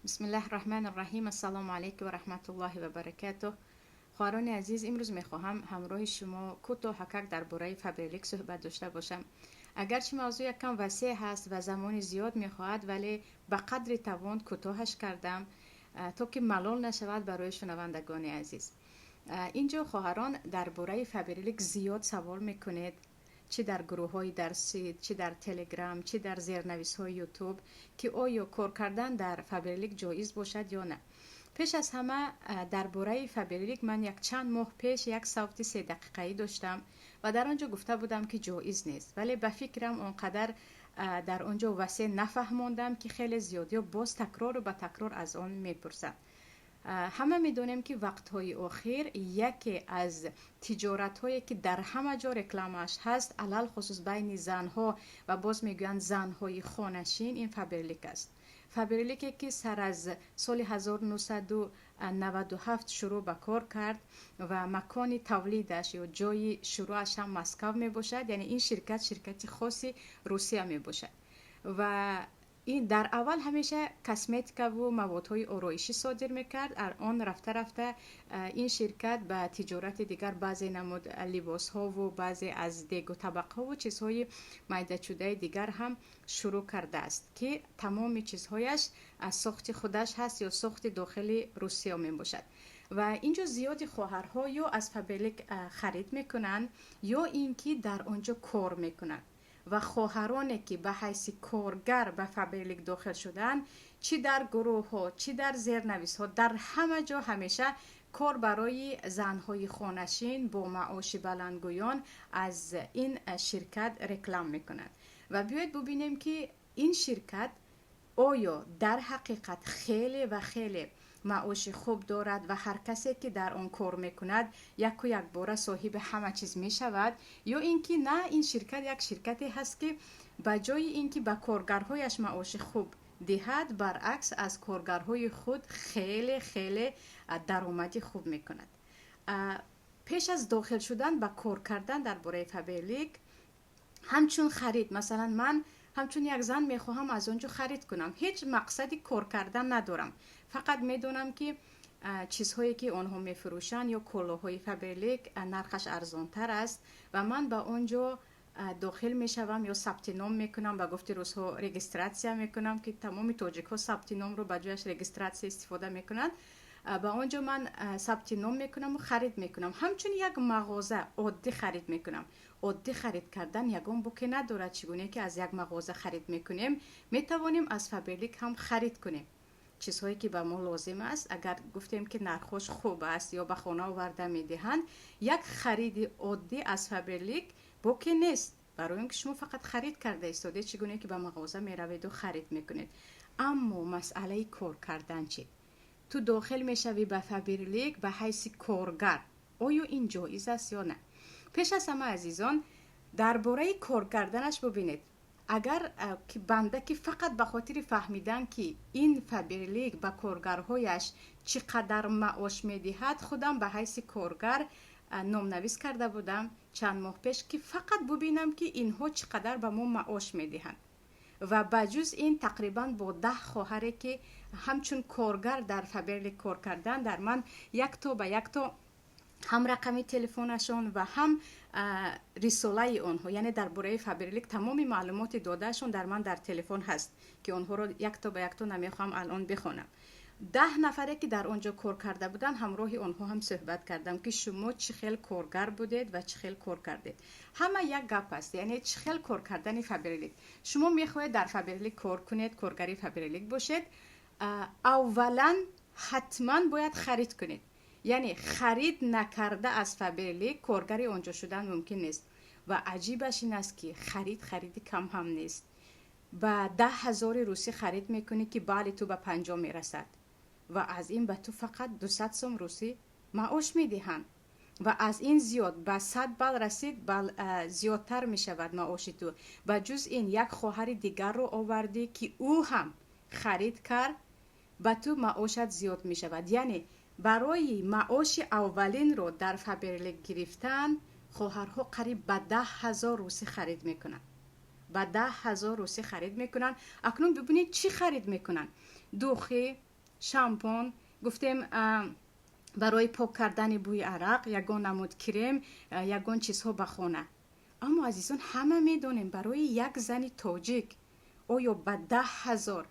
Бисмиллаҳи раҳмани раҳим. Ассалому алайкум ва раҳматуллоҳи ва баракатуҳ. Хоҳарони азиз, имрӯз мехоҳам ҳамроҳи шумо кӯтоҳакак дар бораи Фаберлик суҳбат дошта бошам. Агарчи мавзӯъ якам васеъ ҳаст ва замони зиёд мехоҳад, вале ба қадри тавон кӯтоҳаш кардам, то ки малол нашавад барои шунавандагони азиз. Инҷо, хоҳарон, дар бораи Фаберлик зиёд савол мекунед, чӣ дар гурӯҳҳои дарсӣ, чӣ дар Телеграм, чӣ дар зернависҳои Ютуб, ки оё кор кардан дар Фаберлик ҷоиз бошад ё на. Пеш аз ҳама, дар бораи Фаберлик ман якчанд моҳ пеш як савти 3 дақиқаӣ доштам ва дар он ҷо гуфта будам, ки ҷоиз нест, вале ба фикрам, он қадар дар он ҷо васеъ нафаҳмондам, ки хеле зиёдиё боз такрору ба такрор аз он мепурсанд. Ҳама медонем, ки вақтҳои охир яке аз тиҷоратҳое, ки дар ҳама ҷо рекламааш ҳаст, алалхусус байни занҳо ва боз мегӯянд занҳои хонашин, ин Фаберлик аст. Фаберлике, ки сар аз соли 1997 шурӯъ ба кор кард ва макони тавлидаш ё ҷои шурӯъаш ҳам Москав мебошад, яъне ин ширкат ширкати хоси Русия мебошад. Ва ин дар аввал ҳамеша косметикаву маводҳои ороишӣ содир мекард. Он рафта рафта ин ширкат ба тиҷорати дигар, баъзе намуд либосҳову баъзе аз дегу табақҳову чизҳои майдачудаи дигар ҳам шурӯъ кардааст, ки тамоми чизҳояш аз сохти худаш ҳаст ё сохти дохили Русия мебошад. Ва инҷо зиёди хоҳарҳо ё аз Фаберлик харид мекунанд, ё ин ки дар он ҷо кор мекунанд. Ва хоҳароне, ки ба ҳайси коргар ба Фаберлик дохил шуданд, чӣ дар гурӯҳҳо, чӣ дар зернависҳо, дар ҳама ҷо ҳамеша кор барои занҳои хонашин бо маоши баландгӯён аз ин ширкат реклам мекунанд. Ва биёед бубинем, ки ин ширкат оё дар ҳақиқат хеле ва хеле маоши хуб дорад ва ҳар касе, ки дар он кор мекунад, яку якбора соҳиби ҳама чиз мешавад, ё ин ки на, ин ширкат як ширкате ҳаст, ки ба ҷои ин ки ба коргарҳояш маоши хуб диҳад, баръакс, аз коргарҳои худ хеле хеле даромади хуб мекунад. Пеш аз дохил шудан ба кор кардан дар бораи Фаберлик ҳамчун харид, масалан, ман ҳамчун як зан мехоҳам аз он ҷо харид кунам, ҳеҷ мақсади кор кардан надорам, фақат медонам, ки чизҳое, ки онҳо мефурӯшанд, ё колоҳои Фаберлик нархаш арзонтар аст, ва ман ба он ҷо дохил мешавам ё сабти ном мекунам, ба гуфти рӯзҳо регистрация мекунам, ки тамоми тоҷикҳо сабти номро ба ҷояш регистрация истифода мекунанд. Ба он ҷо ман сабти ном мекунаму харид мекунам, ҳамчун як мағоза оддӣ харид мекунам. Оддӣ харид кардан ягон боке надорад. Чӣ гуне ки аз як мағоза харид мекунем, метавонем аз Фаберлик ҳам харид кунем чизҳое, ки ба мо лозим аст. Агар гуфтем, ки нархҳош хуб аст ё ба хона оварда медиҳанд, як хариди оддӣ аз Фаберлик боке нест, барои он ки шумо фақат харид карда истодед, чӣ гуне ки ба мағоза мераведу харид мекунед. Аммо масъалаи кор кардан чӣ? Ту дохил мешавӣ ба Фаберлик ба ҳайси коргар, оё ин ҷоиз аст ё на? Пеш аз ҳама, азизон, дар бораи кор карданаш бубинед. Агар ки банда ки фақат ба хотири фаҳмидан, ки ин Фаберлик ба коргарҳояш чӣ қадар маош медиҳад, худам ба ҳайси коргар номнавис карда будам чанд моҳ пеш, ки фақат бубинам, ки инҳо чӣ қадар ба мо маош медиҳанд. Ва ба ҷуз ин, тақрибан бо 10 хоҳаре, ки ҳамчун коргар дар Фаберлик кор кардан, дар ман якто ба якто ҳам рақами телефонашон ва ҳам рисолаи онҳо, яъне дар бораи Фаберлик тамоми маълумоти додаашон дар ман дар телефон ҳаст, ки онҳоро якто ба якто намехоҳам алон бихонам. 10 нафаре, ки дар он ҷо кор карда буданд, ҳамроҳи онҳо ҳам суҳбат кардам, ки шумо чӣ хел коргар будед ва чӣ хел кор кардед. Ҳама як гап аст, яъне чӣ хел кор кардани Фаберлик. Шумо мехоҳед дар Фаберлик кор кунед, коргари Фаберлик бошед, аввалан ҳатман бояд харид кунед, яъне харид накарда аз Фаберлик коргари он ҷо шудан мумкин нест. Ва аҷибаш ин аст, ки харид хариди кам ҳам нест. Ба 10 ҳазори русӣ харид мекунӣ, ки бали ту ба 50 мерасад, ва аз ин ба ту фақат 200 сом русӣ маош медиҳанд. Ва аз ин зиёд ба 100 бал расид, бал зиёдтар мешавад маоши ту. Ба ҷуз ин, як хоҳари дигарро овардӣ, ки ӯ ҳам харид кард, ба ту маошат зиёд мешавад. Яъне барои маоши аввалинро дар Фаберлик гирифтан хоҳарҳо қариб ба 10 ҳазор русӣ харид мекунанд, ба 10 ҳазор русӣ харид мекунанд. Акнун бибинед, чӣ харид мекунанд: духи. Шампон гуфтем, барои пок кардани бӯи арақ, ягон намуд крем, ягон чизҳо ба хона. Аммо, азизон, ҳама медонем, барои як зани тоҷик оё ба 10 000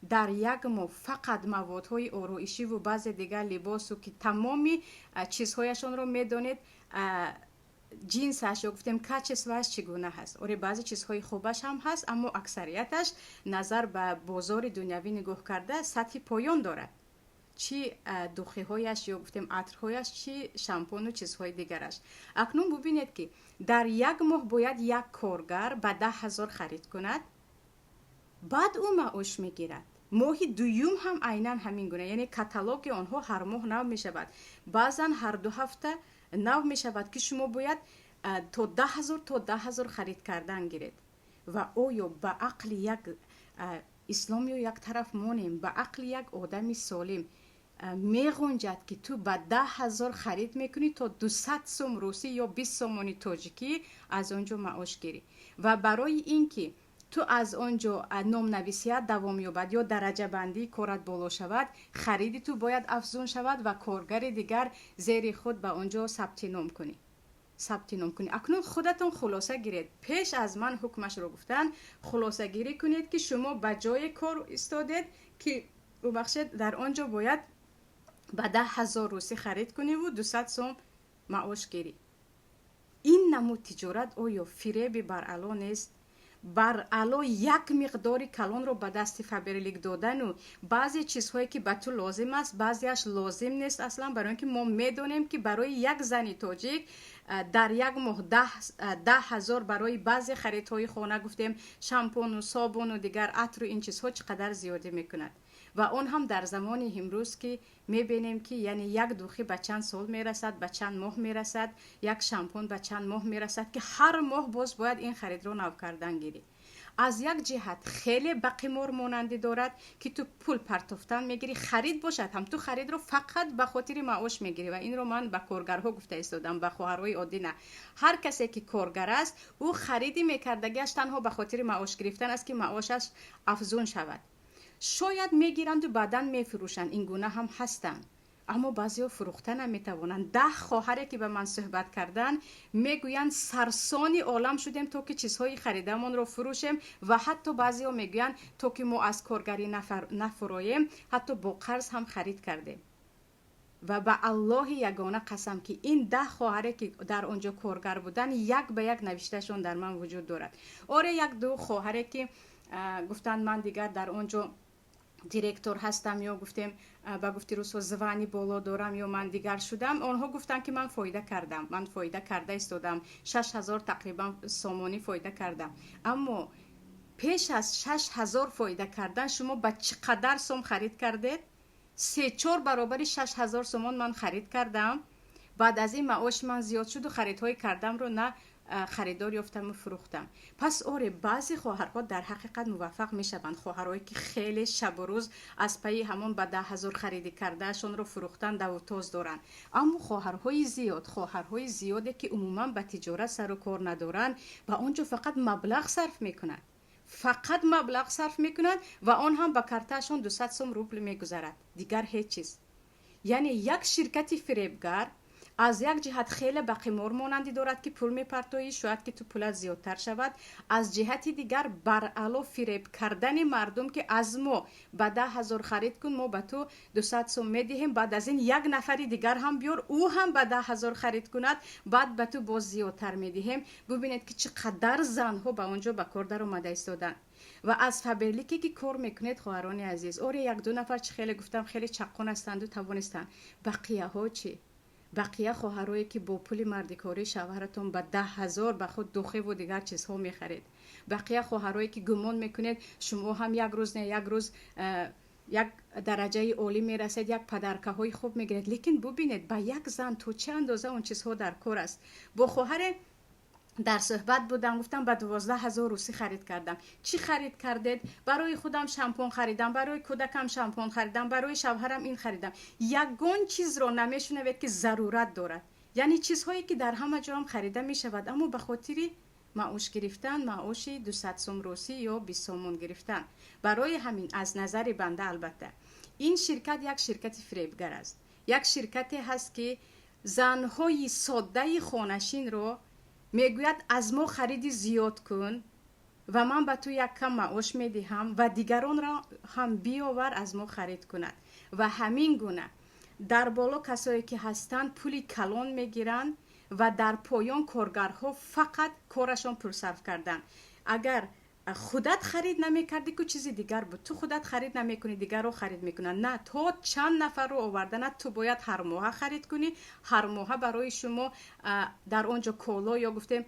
дар як моҳ фақат маводҳои ороишиву баъзе дигар либосу, ки тамоми чизҳояшонро медонед, ҷинсаш ё гуфтем, качество аш чӣ гуна ҳаст. Оре, баъзе чизҳои хубаш ҳам ҳаст, аммо аксарияташ назар ба бозори дунявӣ нигоҳ карда сатҳи поён дорад, чӣ духи ҳояш ё гуфтем, атрҳояш, чӣ шампону чизҳои дигараш. Акнун бубинед, ки дар як моҳ бояд як коргар ба 10 000 харид кунад, баъд ӯ маош мегирад. Моҳи дуюм ҳам айнан ҳамин гуна. Яъне каталоги онҳо ҳар моҳ нав мешавад, баъзан ҳар 2 ҳафта нав мешавад, ки шумо бояд то 10 000, то 10 000 харид кардан гиред. Ва оё ба ақли як ислом ё як тараф монем, ба ақли як одами солим меғунҷад, ки ту ба 10 000 харид мекунӣ, то 200 сум русӣ ё 20 сомони тоҷикӣ аз он ҷо маош гирӣ? Ва барои ин ки ту аз он ҷо номнависият давом ёбад ё дараҷабандии корат боло шавад, хариди ту бояд афзун шавад ва коргари дигар зери худ ба он ҷо сабти ном кунӣ. Акнун худатон хулоса гиред. Пеш аз ман ҳукмашро гуфтан, хулосагирӣ кунед, ки шумо ба ҷое кор истодед, ки, бубахшед, дар он ҷо бояд ба 10 000 русӣ харид куниву 200 сом маош гирӣ. Ин намуд тиҷорат оё фиреби баръало нест? Баръало як миқдори калонро ба дасти Фаберлик додану баъзе чизҳое, ки ба ту лозим аст, баъзеаш лозим нест аслан, барои он ки мо медонем, ки барои як зани тоҷик дар як моҳ 10 000 барои баъзе харидҳои хона, гуфтем, шампону собуну дигар атру ин чизҳо чӣ қадар зиёдӣ мекунад. Ва он ҳам дар замони имрӯз, ки мебинем, ки яъне як духи ба чанд сол мерасад, ба чанд моҳ мерасад, як шампун ба чанд моҳ мерасад, ки ҳар моҳ боз бояд ин харидро нав кардан гирӣ. Аз як ҷиҳат хеле ба қимор монандӣ дорад, ки ту пул партофтан мегирӣ. Харид бошад ҳам, ту харидро фақат ба хотири маош мегирӣ. Ва инро ман ба коргарҳо гуфта истодам, ба хоҳарҳои оддӣ на. Ҳар касе ки коргар аст, ӯ хариди мекардагиаш танҳо ба хотири маош гирифтан аст, ки маошаш афзун шавад. Шояд мегиранду баъдан мефурӯшанд, ин гуна ҳам ҳастанд, аммо баъзеҳо фурӯхта наметавонанд. 10 хоҳаре, ки ба ман суҳбат карданд, мегӯянд, сарсони олам шудем, то ки чизҳои харидамонро фурӯшем. Ва ҳатто баъзеҳо мегӯянд, то ки мо аз коргарӣ нафуроем, ҳатто бо қарз ҳам харид кардем. Ва ба Аллоҳи ягона қасам, ки ин 10 хоҳаре, ки дар он ҷо коргар буданд, як ба як навишташон дар ман вуҷуд дорад. Оре, як ду хоҳаре, ки гуфтанд, ман дигар дар он ҷо директор ҳастам ё гуфтем, ба гуфти русҳо, звание боло дорам ё ман дигар шудам, онҳо гуфтанд, ки ман фоида кардам, ман фоида карда истодам, 6000 тақрибан сомонӣ фоида кардам. Аммо пеш аз 6000 фоида кардан шумо ба чӣ қадар сом харид кардед? Се чор баробари 6000 сомон ман харид кардам. Баъд аз ин маоши ман зиёд шуду харидҳои кардамро на харидор ёфтаму фурӯхтам. Пас оре, баъзе хоҳарҳо дар ҳақиқат муваффақ мешаванд, хоҳарҳое, ки хеле шабу рӯз аз пайи ҳамон ба 10 000 харидӣ кардаашонро фурӯхтан давутоз доранд. Аммо хоҳарҳои зиёде, ки умуман ба тиҷорат сару кор надоранд, ба он ҷо фақат маблағ сарф мекунанд, фақат маблағ сарф мекунанд ва он ҳам ба картаашон 200 сом рубл мегузарад, дигар ҳеҷ чиз. Яъне як ширкати фиребгар аз як ҷиҳат хеле ба қимор монандӣ дорад, ки пул мепартоӣ, шояд ки ту пулат зиёдтар шавад. Аз ҷиҳати дигар баръало фиреб кардани мардум, ки аз мо ба 10 000 харид кун, мо ба ту 200 сом медиҳем, баъд аз ин як нафари дигар ҳам биёр, ӯ ҳам ба 10 000 харид кунад, баъд ба ту боз зиёдтар медиҳем. Бубинед, ки чӣ қадар занҳо ба он ҷо ба кор даромада истоданд. Ва аз Фаберлике ки кор мекунед, хоҳарони азиз, оре, як ду нафар, чӣ хеле гуфтам, хеле чаққон ҳастанду тавонистанд. Бақияҳо чӣ? Бақия хоҳарое, ки бо пули мардикории шавҳаратон ба 10 000 ба худ духи ву дигар чизҳо мехаред, бақия хоҳарое, ки гумон мекунед, шумо ҳам як рӯз не як рӯз як дараҷаи олӣ мерасед, як подарка ҳои хуб мегиред, лекин бубинед, ба як зан то чӣ андоза он чизҳо дар кор аст. Бо хоҳаре дар суҳбат будам, гуфтам, ба 12 000 русӣ харид кардам. Чӣ харид кардед? Барои худам шампун харидам, барои кӯдакам шампун харидам, барои шавҳарам ин харидам. Ягон чизро намешунавед, ки зарурат дорад, яъне чизҳое, ки дар ҳама ҷоам харида мешавад, аммо ба хотири маош гирифтан, маоши 200 сом русӣ ё 20 сомон гирифтан. Барои ҳамин, аз назари банда, албатта, Ин ширкат як ширкати фиребгар аст, як ширкате ҳаст, ки занҳои соддаи хонашинро мегӯяд: аз мо хариди зиёд кун ва ман ба ту як кам маош медиҳам ва дигаронро ҳам биёвар, аз мо харид кунад. Ва ҳамин гуна дар боло касое ки ҳастанд, пули калон мегиранд ва дар поён коргарҳо фақат корашон пул сарф кардан. Агар худат харид намекардӣ ку, чизи дигар буд. Ту худат харид намекунӣ, дигарро харид мекунанд. На, то чанд нафарро овардана ту бояд ҳар моҳа харид кунӣ. Ҳар моҳа барои шумо дар он ҷо коло ё гуфтем,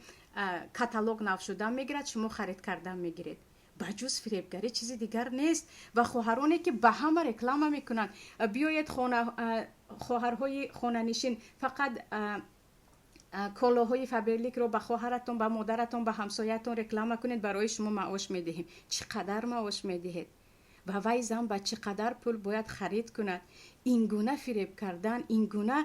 каталог нав шудан мегирад, шумо харид кардан мегиред. Ба ҷуз фиребгарӣ чизи дигар нест. Ва хоҳароне ки ба ҳама реклама мекунанд: биёед, хоҳарҳои хонанишин, фақат колоҳои Фаберликро ба хоҳаратон, ба модаратон, ба ҳамсоятон реклама кунед, барои шумо маош медиҳем. Чӣ қадар маош медиҳед ва вай зан ба чӣ қадар пул бояд харид кунад? Ин гуна фиреб кардан, ин гуна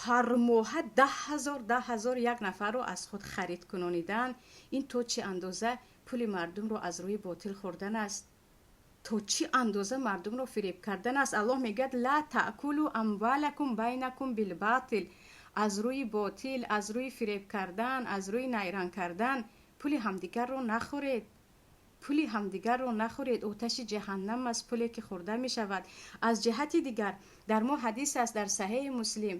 ҳар моҳа 10 000, 10 000 як нафарро аз худ харид кунонидан, ин то чӣ андоза пули мардумро аз рӯи ботил хӯрдан аст, то чӣ андоза мардумро фиреб кардан аст? Аллоҳ мегӯяд: ла таъкулу амвалакум байнакум билботил. Аз рӯи ботил, аз рӯи фиреб кардан, аз рӯи найранг кардан пули ҳамдигарро нахӯред, пули ҳамдигарро нахӯред. Оташи ҷаҳаннам аст пуле ки хӯрда мешавад. Аз ҷиҳати дигар, дар мо ҳадис аст дар Саҳеҳи Муслим,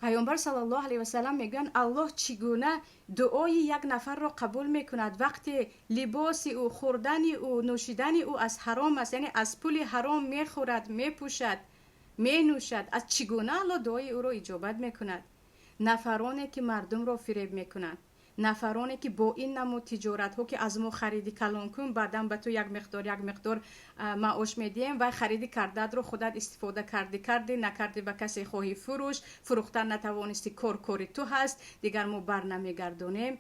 Паёмбар саллаллоҳу алайҳи васалам мегӯянд: Аллоҳ чӣ гуна дуои як нафарро қабул мекунад, вақте либоси ӯ, хӯрдани ӯ, нӯшидани ӯ аз ҳаром аст, яъне аз пули ҳаром мехӯрад, мепӯшад, менӯшад? Аз чӣ гуна Аллоҳ дуои ӯро иҷобат мекунад? Нафароне ки мардумро фиреб мекунанд, нафароне ки бо ин намуд тиҷоратҳо, ки аз мо хариди калон кун, баъдан ба ту як миқдор, як миқдор маош медиҳем, вай хариди кардаатро худат истифода кардӣ, кардӣ, накардӣ, ба касе хоҳӣ фурӯш, фурӯхтан натавонистӣ, кор кори ту ҳаст, дигар мо бар намегардонем.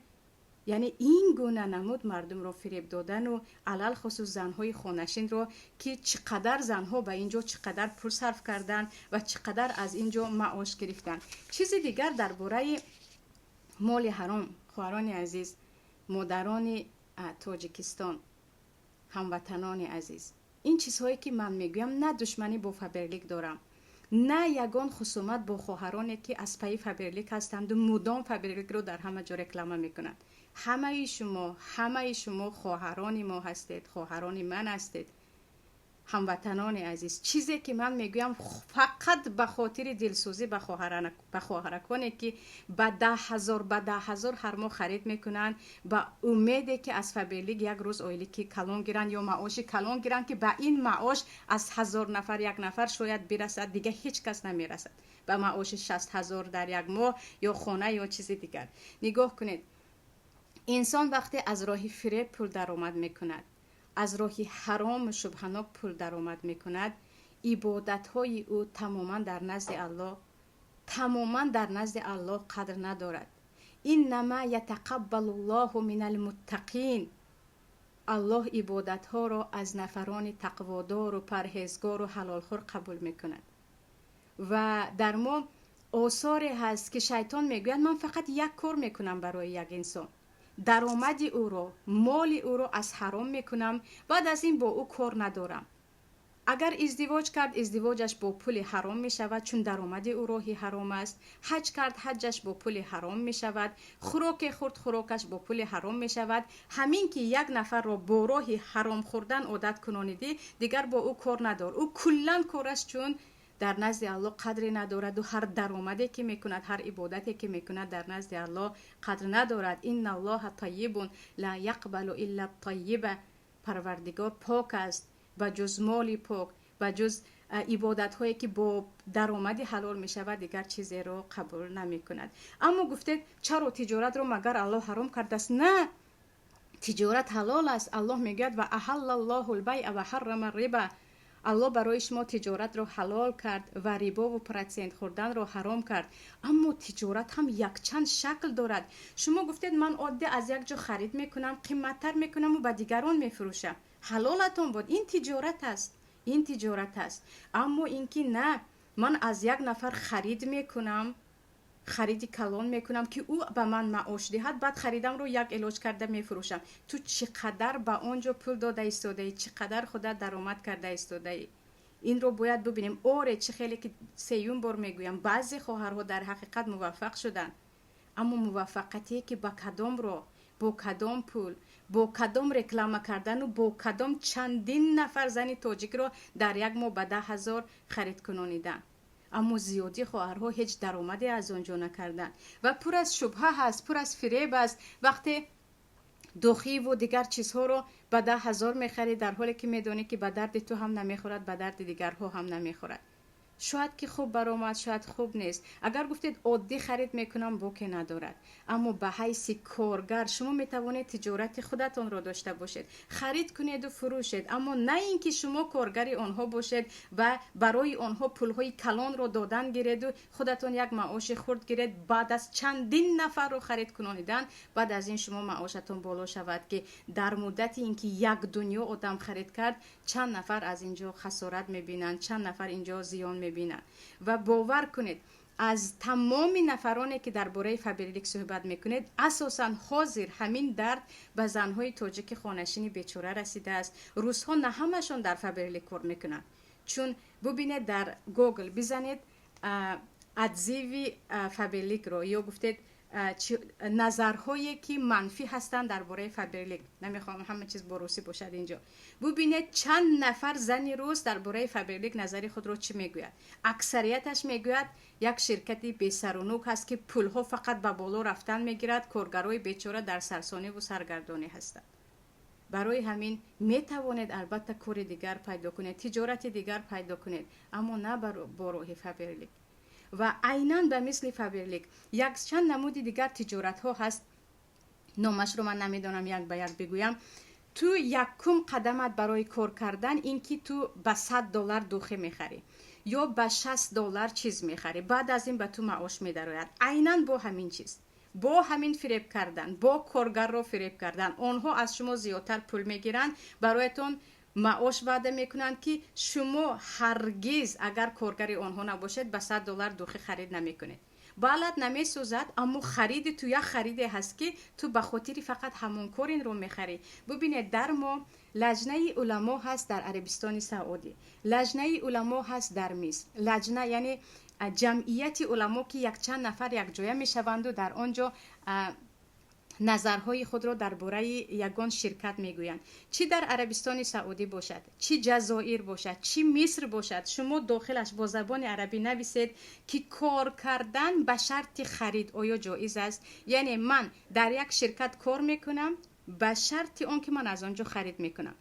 Яъне ин гуна намуд мардумро фиреб додану алалхусус занҳои хонашинро, ки чӣ қадар занҳо ба ин ҷо чӣ қадар пул сарф карданд ва чӣ қадар аз ин ҷо маош гирифтанд. Чизи дигар дар бораи моли ҳаром. Хоҳарони азиз, модарони Тоҷикистон, ҳамватанони азиз, ин чизҳое ки ман мегӯям, на душманӣ бо Фаберлик дорам, на ягон хусумат бо хоҳароне ки аз пайи Фаберлик ҳастанду мудом Фаберликро дар ҳама ҷо реклама мекунанд. Ҳамаи шумо, ҳамаи шумо хоҳарони мо ҳастед, хоҳарони ман ҳастед. Ҳамватанони азиз, чизе ки ман мегӯям, фақат ба хотири дилсӯзӣ ба хоҳараконе ки ба 10 000, ба 10 000 ҳар моҳ харид мекунанд, ба умеде ки аз Фаберлик як рӯз ойлики калон гиранд ё маоши калон гиранд, ки ба ин маош аз 1000 нафар як нафар шояд бирасад, дигар ҳеҷ кас намерасад ба маоши 60 000 дар як моҳ ё хона ё чизи дигар. Нигоҳ кунед, инсон вақте аз роҳи фиреб пул даромад мекунад, аз роҳи ҳарому шубҳанок пул даромад мекунад, ибодатҳои ӯ тамоман дар назди Аллоҳ, тамоман дар назди Аллоҳ қадр надорад. Иннама ятақаббалу ллоҳу минал муттақин. Аллоҳ ибодатҳоро аз нафарони тақводору парҳезгору ҳалолхӯр қабул мекунад. Ва дар мо осоре ҳаст, ки шайтон мегӯяд: ман фақат як кор мекунам барои як инсон, даромади ӯро, моли ӯро аз ҳаром мекунам, баъд аз ин бо ӯ кор надорам. Агар издивоҷ кард, издивоҷаш бо пули ҳаром мешавад, чун даромади ӯ роҳи ҳаром аст. Ҳаҷ кард, ҳаҷаш бо пули ҳаром мешавад. Хӯроке хӯрд, хӯрокаш бо пули ҳаром мешавад. Ҳамин ки як нафарро бо роҳи ҳаром хӯрдан одат кунонидӣ, дигар бо ӯ кор надор. Ӯ куллан кораш чун дар назди Аллоҳ қадре надораду ҳар даромаде ки мекунад, ҳар ибодате ки мекунад, дар назди Аллоҳ қадр надорад. Инналлоҳа тайибун ла яқбалу илла тайиба. Парвардигор пок аст, ба ҷуз моли пок, ба ҷуз ибодатҳое ки бо даромади ҳалол мешавад, дигар чизеро қабул намекунад. Аммо гуфтед: чаро тиҷоратро магар Аллоҳ ҳаром кардааст? На, тиҷорат ҳалол аст. Аллоҳ мегӯяд: ва аҳаллаллоҳу лбайъа ва ҳаррама риба. Аллоҳ барои шумо тиҷоратро ҳалол кард ва рибову процент хӯрданро ҳаром кард. Аммо тиҷорат ҳам якчанд шакл дорад. Шумо гуфтед: ман оддӣ аз як ҷо харид мекунам, қимматтар мекунаму ба дигарон мефурӯшам. Ҳалолатон буд, ин тиҷорат аст, ин тиҷорат аст. Аммо ин ки на, ман аз як нафар харид мекунам, хариди калон мекунам, ки ӯ ба ман маош диҳад, баъд харидамро як илоҷ карда мефурӯшам. Ту чӣ қадар ба он ҷо пул дода истодаӣ, чӣ қадар худат даромад карда истодаӣ? Инро бояд бубинем. Оре, чӣ хеле ки сеюм бор мегӯям, баъзе хоҳарҳо дар ҳақиқат муваффақ шуданд, аммо муваффақияте ки ба кадом роҳ, бо кадом пул, бо кадом реклама кардану бо кадом чандин нафар зани тоҷикро дар як моҳ ба 10 000 харид кунонидан. Аммо зиёдӣ хоҳарҳо ҳеҷ даромаде аз он ҷо накарданд ва пур аз шубҳа ҳаст, пур аз фиреб аст. Вақте духиву дигар чизҳоро ба 10 000 мехарӣ, дар ҳоле ки медонӣ, ки ба дарди ту ҳам намехӯрад, ба дарди дигарҳо ҳам намехӯрад. Шояд ки хуб баромад, шояд хуб нест. Агар гуфтед оддӣ харид мекунам, боке надорад, аммо ба ҳайси коргар шумо метавонед тиҷорати худатонро дошта бошед, харид кунеду фурӯшед, аммо на ин ки шумо коргари онҳо бошед ва барои онҳо пулҳои калонро додан гиреду худатон як маоши хурд гиред. Баъд аз чандин нафарро харид кунонидан, баъд аз ин шумо маошатон боло шавад, ки дар муддати ин ки як дунё одам харид кард, чанд нафар аз ин ҷо хасорат мебинанд, чанд нафар ин ҷо зиён мебинанд. Ва бовар кунед, аз тамоми нафароне ки дар бораи Фаберлик суҳбат мекунед, асосан ҳозир ҳамин дард ба занҳои тоҷики хонашини бечора расидааст. Рӯзҳо на ҳамашон дар Фаберлик кор мекунанд, чун бубинед, дар Гугл бизанед отзывы Фаберликро ё гуфтед назарҳое ки манфӣ ҳастанд дар бораи Фаберлик, намехоҳам ҳама чиз бо русӣ бошад инҷо, бубинед, чанд нафар зани рус дар бораи Фаберлик назари худро чӣ мегӯяд. Аксарияташ мегӯяд, як ширкати бесарунук ҳаст, ки пулҳо фақат ба боло рафтан мегирад, коргарои бечора дар сарсониву саргардонӣ ҳастанд. Барои ҳамин метавонед албатта кори дигар пайдо кунед, тиҷорати дигар пайдо кунед, аммо на бо роҳи Фаберлик. Ва айнан ба мисли Фаберлик якчанд намуди дигар тиҷоратҳо ҳаст, номашро ман намедонам як ба як бигӯям. Ту якум қадамат барои кор кардан ин ки ту ба 100 доллар духи мехарӣ ё ба 60 доллар чиз мехарӣ, баъд аз ин ба ту маош медарояд. Айнан бо ҳамин чиз, бо ҳамин фиреб кардан, бо коргарро фиреб кардан, онҳо аз шумо зиёдтар пул мегиранд, бароятон маош ваъда мекунанд, ки шумо ҳаргиз агар коргари онҳо набошед, ба 100 доллар духи харид намекунед, балад намесозад. Аммо хариди ту як хариде ҳаст, ки ту ба хотири фақат ҳамон кор инро мехарӣ. Бубинед, дар мо лаҷнаи уламо ҳаст дар Арабистони Саудӣ, лаҷнаи уламо ҳаст дар Миср. Лаҷна яъне ҷамъияти уламо, ки якчанд нафар якҷоя мешаванду дар он ҷо назарҳои худро дар бораи ягон ширкат мегӯянд. Чӣ дар Арабистони Саудӣ бошад, чӣ Ҷазоир бошад, чӣ Миср бошад, шумо дохилаш бо забони арабӣ нависед, ки кор кардан ба шарти харид оё ҷоиз аст, яъне ман дар як ширкат кор мекунам ба шарти он ки ман аз он ҷо харид мекунам.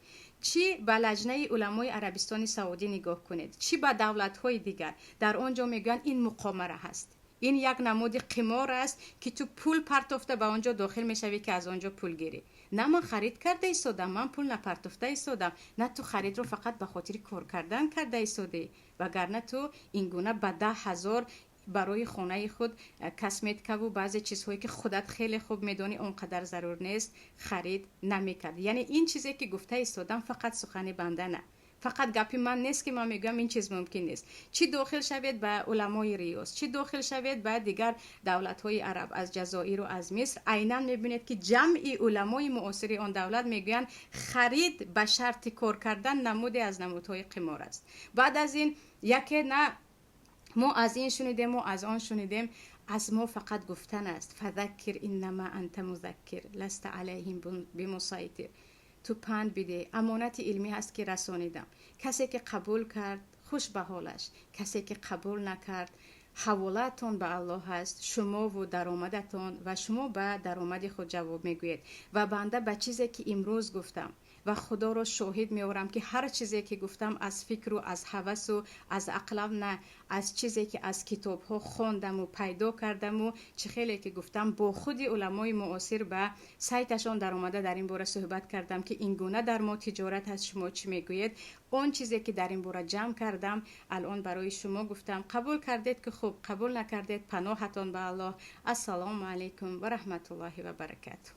Чӣ ба лаҷнаи уламои Арабистони Саудӣ нигоҳ кунед, чӣ ба давлатҳои дигар, дар он ҷо мегӯянд, ин муқомара ҳаст, ин як намуди қимор аст, ки ту пул партофта ба он ҷо дохил мешавӣ, ки аз он ҷо пул гирӣ. На, ман харид карда истодам, ман пул напартофта истодам. На, ту харидро фақат ба хотири кор кардан карда истодаӣ, вагарна ту ин гуна ба 10 000 барои хонаи худ косметикаву баъзе чизҳое ки худат хеле хуб медонӣ, он қадар зарур нест, харид намекард. Яъне ин чизе ки гуфта истодам, фақат сухани банда на, фақат гапи ман нест, ки ман мегӯям ин чиз мумкин нест. Чӣ дохил шавед ба уламои Риёз, чӣ дохил шавед ба дигар давлатҳои араб, аз Ҷазоиру аз Миср, айнан мебинед, ки ҷамъи уламои муосири он давлат мегӯянд, харид ба шарти кор кардан намуде аз намудҳои қимор аст. Баъд аз ин яке на мо аз ин шунидем, мо аз он шунидем, аз мо фақат гуфтан аст. فذكر إنما أنت مذكر لست عليهم بمصيطر. Ту панд бидеҳ, амонати илмӣ ҳаст, ки расонидам. Касе ки қабул кард, хуш ба ҳолаш, касе ки қабул накард, ҳаволаатон ба Аллоҳ ҳаст, шумову даромадатон, ва шумо ба даромади худ ҷавоб мегӯед. Ва банда ба чизе ки имрӯз гуфтам, ва Худоро шоҳид меорам, ки ҳар чизе ки гуфтам, аз фикру аз ҳавасу аз ақлам на, аз чизе ки аз китобҳо хондаму пайдо кардаму чӣ хеле ки гуфтам, бо худи уламои муосир ба сайташон даромада дар ин бора суҳбат кардам, ки ин гуна дар мо тиҷорат ҳаст, шумо чӣ мегӯед. Он чизе ки дар ин бора ҷамъ кардам, алон барои шумо гуфтам. Қабул кардед, ки хуб, қабул накардед, паноҳатон ба Аллоҳ. Ассалому алайкум ва раҳматуллоҳи ва баракату.